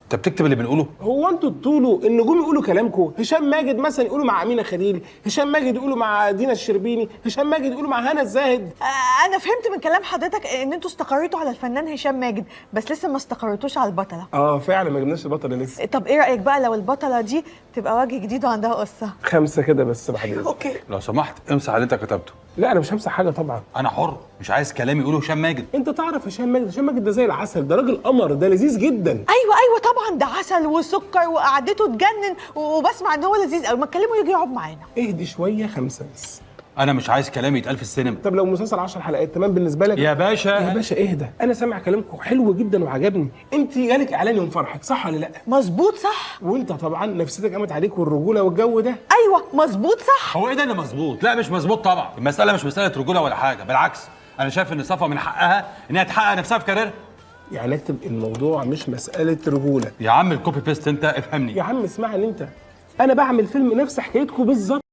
انت بتكتب اللي بنقوله؟ هو انتوا تطولوا النجوم يقولوا كلامكم؟ هشام ماجد مثلا يقولوا مع امينه خليل، هشام ماجد يقولوا مع دينا الشربيني، هشام ماجد يقولوا مع هنا الزاهد. انا فهمت من كلام حضرتك ان انتوا استقريتوا على الفنان هشام ماجد، بس لسه ما استقريتوش على البطلة. اه فعلا ما جبناش البطلة لسه. طب ايه رايك بقى لو البطلة دي تبقى وجه جديد وعندها قصة؟ 5 كده بس بعد اذنك. okay. لو سمحت امسح اللي انت كتبته. لا انا مش همسح حاجة طبعا. انا حر، مش عايز كلامي يقوله هشام ماجد. انت تعرف هشام ماجد؟ هشام ماجد ده زي العسل، ده راجل قمر، ده لذيذ جدا. ايوه طبعا، ده عسل وسكر وقعدته تجنن، وبسمع ان هو لذيذ قوي. ما تكلمه يجي يقعد معانا. اهدي شوية، 5 بس. انا مش عايز كلامي يتقال في السينما. طب لو مسلسل 10 حلقات تمام بالنسبة لك؟ يا باشا يا باشا اهدى، انا سامع كلامكم حلو جدا وعجبني. انت جالك اعلان يوم فرحك صح ولا لا؟ مظبوط صح. وانت طبعا نفسيتك قامت عليك والرجوله والجو ده. ايوه مظبوط صح. هو ايه ده اللي مظبوط؟ لا مش مظبوط طبعا، المسالة مش مسالة رجوله ولا حاجة، بالعكس انا شايف ان صفا من حقها انها تحقق نفسها في career ها. يعني اكتب الموضوع مش مسالة رجوله. يا عم ال copy paste، انت افهمني يا عم اسمعني انت، انا بعمل فيلم نفس حكايتكم بالظبط.